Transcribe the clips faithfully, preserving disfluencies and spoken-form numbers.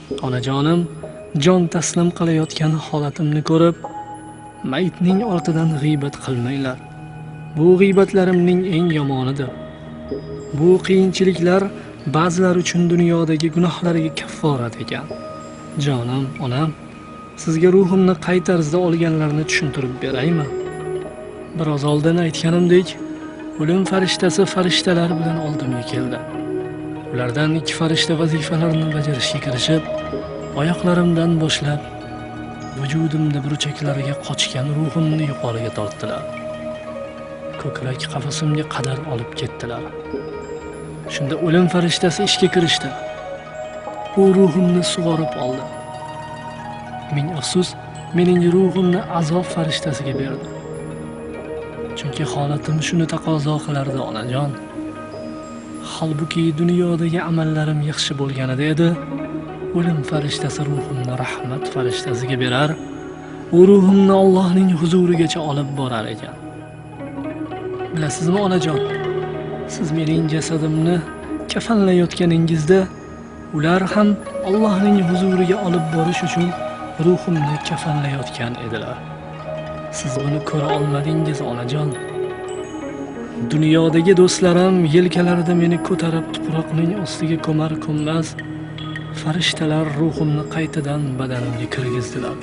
Onajonim, jon taslim qilayotgan holatimni ko'rib, mayitning ortidan g'iybat qilmanglar. Bu g'iybatlarimning eng yomonidir. Bu qiyinchiliklar ba'zilar uchun dunyodagi gunohlariga kafforat ekan. Jonim, onam, sizga ruhimni qay tarzda olganlarini tushuntirib beraymi? Biroz oldin aytganimdek, o'lim farishtasi farishtalar bilan oldimga keldi. Ulardan ikki farishta vazifalarni bajarishga kirishib, oyoqlarimdan boshlab, vujudimni burchaklariga qochgan ruhimni yuqoriga tortdilar. Ko'krak qafasimga qadar olib ketdilar. Shunda o'lim farishtasi ishga kirishdi. U ruhimni sug'orib oldi. Ming afsus, mening ruhimni azob farishtasiga berdi. Chunki holatim shuni taqozo qilardi, onajon. Holbuki dunyodagi amallarim yaxshi bo'lganida edi, o'lim farishtasi ruhimni rahmat farishtasiga berar, u ruhimni Allohning huzurigacha olib borar ekan. Bilasizmi, onajon, siz mening jasadimni kafanlayotganingizda, ular ham Allohning huzuriga olib borish uchun ruhimni kafanlayotgan edilar. Siz buni ko'ra olmadingiz, onajon. Dunyodagi do'stlarim yelkalarida meni ko'tarib tuproqning ostiga ko'mar-ko'mmas, farishtalar ruhimni qaytadan badanimga kirgizdilar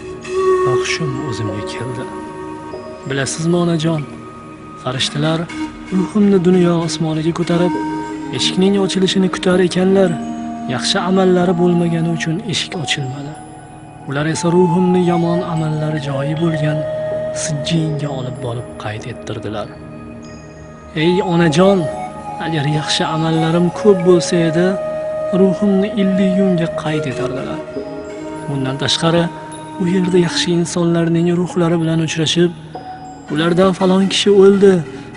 va hushim o'zimga keldi. Bilasizmi, onajon, farishtalar ruhimni dunyo osmoniga ko'tarib, eshikning ochilishini kutar ekanlar. Yaxshi amallari bo'lmagani uchun eshik ochilmadi. Ular esa ruhimni yomon amallari joyi bo'lgan sijjinga olib borib qayd ettirdilar. Ey onajon, agar yaxshi amallarim ko'p bo'lsa edi, ruhimni illiyunga qayd etardilar. Bundan tashqari, u yerda yaxshi insonlarning ruhlari bilan uchrashib, ulardan: "Falon kishi o'ldi,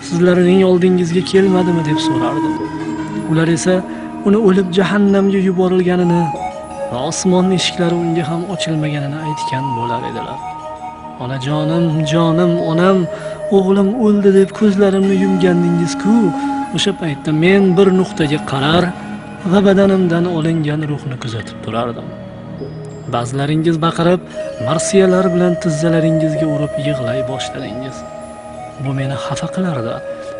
sizlarning oldingizga kelmadimi?" deb so'rardim. Ular esa uni o'lib jahannamga yuborilganini va osmon eshiklari unga ham ochilmaganini aytgan bo'lar edilar. "Onajonim, jonim, onam, o'g'lim o'ldi deb ko'zlarimni yumgandingiz-ku, o'sha paytda men bir nuqtaga qarar va badanimdan olingan ruhni kuzatib turardim. Ba'zilaringiz baqirib, marsiyalar bilan tizzalaringizga urib yig'lay boshladingiz. Bu meni xafa qilardi,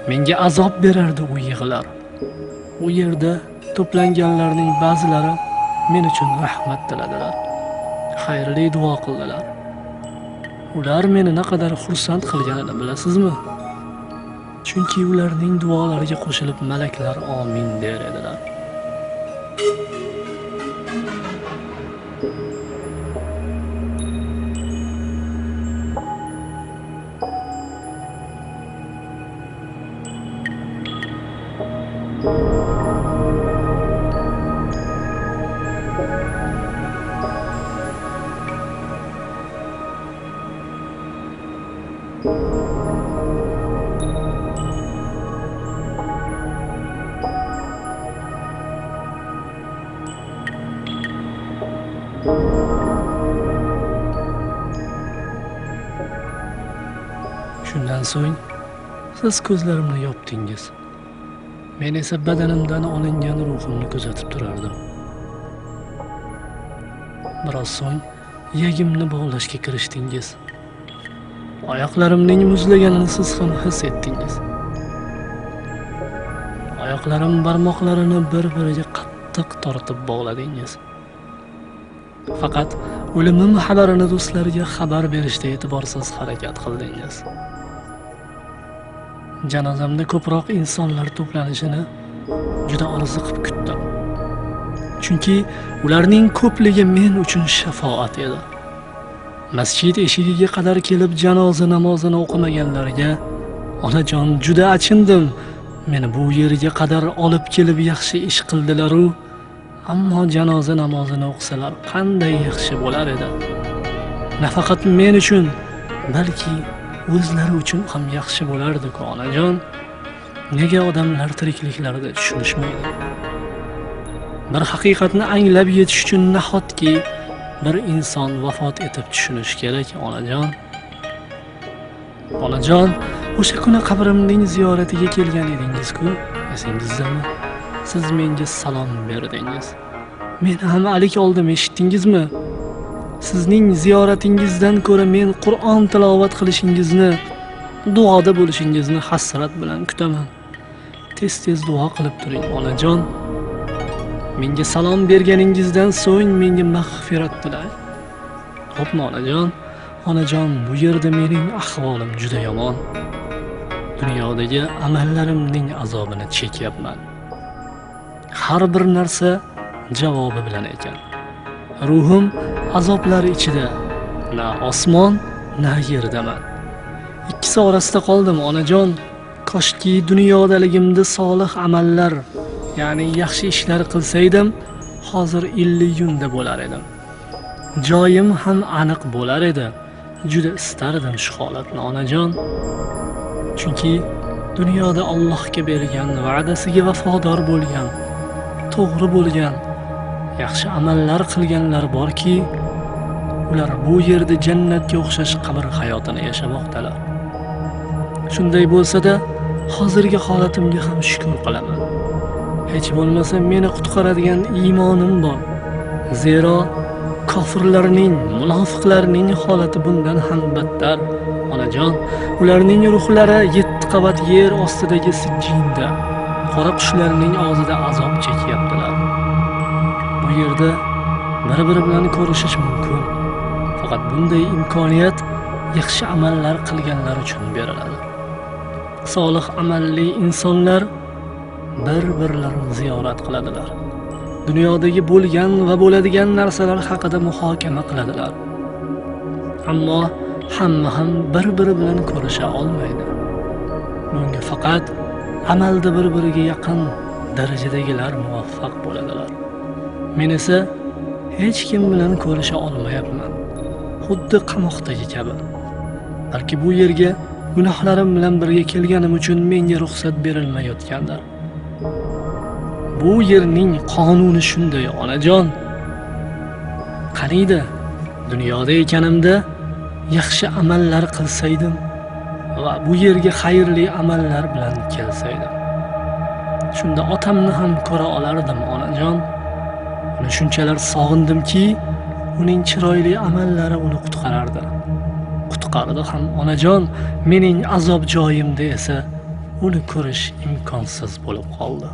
menga azob berardi u yig'lar." U yerda to'planganlarning ba'zilari men uchun rahmat tiladilar, xayrli duo qildilar. Ular meni naqadar xursand qilganini bilasizmi? Chunki ularning duolariga qo'shilib malaklar "Omin" der edilar. Shundan so'ng siz ko'zlarimni yopdingiz. Men esa badanimdan olingan ruhimni kuzatib turardim. Biroz so'ng iyagimni bog'lashga kirishdingiz. Oyoqlarimning muzlaganini siz ham his etdingiz. Oyoqlarim barmoqlarini bir-biriga qattiq tortib bog'ladingiz. Faqat o'limim xabarini do'stlarga xabar berishda e'tiborsiz harakat qildingiz. Janozamda ko'proq insonlar to'planishini juda orzu qilib kutdim. Chunki ularning ko'pligi men uchun shafoat edi. Masjid eshigiga qadar kelib janoza namozini o'qimaganlarga, "Onajon, juda achindim. Meni bu yerga qadar olib kelib yaxshi ish qildilar-u. Ammo janoza namozini o'qisalar qanday yaxshi bo'lar edi. Nafaqat men uchun, balki o'zlari uchun ham yaxshi bo'lardi-ku, onajon." Nega odamlar tirikliklarida tushunishmaydi? Bir haqiqatni anglab yetish uchun nahotki bir inson vafot etib tushunishi kerak, onajon? Onajon, o'sha kuni qabrimning ziyoratiga kelgan edingiz-ku, esingizdami? Siz menga salom berdingiz. مېنى ھەم ئەلىك ئالدىم، ئېشىتتىڭىزمۇ؟ سىزنىڭ زىيارىتىڭىزدىن كۆرە مەن قۇرئان تىلاۋەت قىلىشىڭىزنى، دۇئادا بولۇشىڭىزنى ھەسرەت بىلەن كۈتىمەن. تېز-تېز دۇئا قىلىپ تۇرۇڭ، ئانىجان. مېنگە سالام بەرگىنىڭىزدىن سوڭ مېنگە مەغپىرەت تىلەڭ. خوپمۇ، ئانىجان؟ ئانىجان، بۇ يەردە مېنىڭ ئەھۋالىم جۈدە يامان. دۇنيادىكى ئەمەللىرىمنىڭ ئازابىنى چېكىيەپمەن. ھەر بىر نەرسە جاۋابى بىلەن ئىكەن. روھۇم ئازابلار ئىچىدە، نە ئاسمان، نە يەردە مەن. ئىككىسى ئارىسىدا قالدىم، ئانىجان. كاشكى دۇنيادىلىكىمدە سالىھ ئەمەللەر، يەنى ياخشى ئىشلار قىلسايدىم، ھازىر ئىللىيۇندا بولار ئىدىم. جايىم ھەم ئېنىق بولار ئىدى. جۈدە ئىستەردىم شۇ ھالەتنى، ئانىجان. چۈنكى دۇنيادا ئاللاھقا بەرگەن ۋەدىسىگە ۋاپادار بولغان، توغرا بولغان، ياخشى ئەمەللەر قىلغانلار باركى، ئۇلار بۇ يەردە جەننەتكە ئوخشاش قەبرە ھاياتىنى ياشىماقتىلار. شۇنداق بولسا-دا، ھازىرقى ھالىتىمگە ھەم شۈكۈر قىلىمەن. ھېچ بولمىسا مېنى قۇتقارىدىغان ئىمانىم بار. زېرا، كاپىرلارنىڭ، مۇناپىقلارنىڭ ھالىتى بۇندىن ھەم بەتتەر، ئانىجان. ئۇلارنىڭ روھلىرى يەتتە قەۋەت يەر ئاستىدىكى سىججىندا، قارا قۇشلارنىڭ ئاغزىدا ئازاب چېكىيەپتىلەر. بۇ يەردە بىر-بىرى بىلەن كۆرۈشۈش مۇمكىن. پەقەت بۇنداق ئىمكانىيەت ياخشى ئەمەللەر قىلغانلار ئۈچۈن بېرىلىدۇ. سالىھ ئەمەللىك ئىنسانلار بىر-بىرلىرىنى زىيارەت قىلىدىلار. دۇنيادىكى بولغان ۋە بولىدىغان نەرسىلەر ھەققىدە مۇھاكىمە قىلىدىلار. ئەمما ھەممە ھەم بىر-بىرى بىلەن كۆرۈشە ئالمايدۇ. بۇنىڭغا پەقەت ئەمەلدە بىر-بىرىگە يېقىن دەرىجىدىكىلەر مۇۋەپپەق بولىدىلار. مەن ئىسە ھېچكىم بىلەن كۆرۈشە ئالماياپمەن. خۇددى قاماقتىكى كەبى. بەلكى بۇ يەرگە گۇناھلىرىم بىلەن بىرگە كەلگىنىم ئۈچۈن مەڭگە رۇخسەت بېرىلمەيۋاتقاندۇر. بۇ يەرنىڭ قانۇنى شۇنداق، ئانىجان. قېنىدە، دۇنيادا ئىكەنمدە ياخشى ئەمەللەر قىلسايدىم ۋە بۇ يەرگە خەيرلىك ئەمەللەر بىلەن كەلسەيدىم. شۇندا ئاتامنى ھەم كۆرە ئالاتتىم، ئانىجان. ئۇنى شۇنچىلەر سېغىندىمكى، ئۇنىڭ چىرايلىق ئەمەللىرى ئۇنى قۇتقاردى. قۇتقاردى ھەم، ئانىجان، مېنىڭ ئازاب جايىمدا ئىسە ئۇنى كۆرۈش ئىمكانسىز بولۇپ قالدى.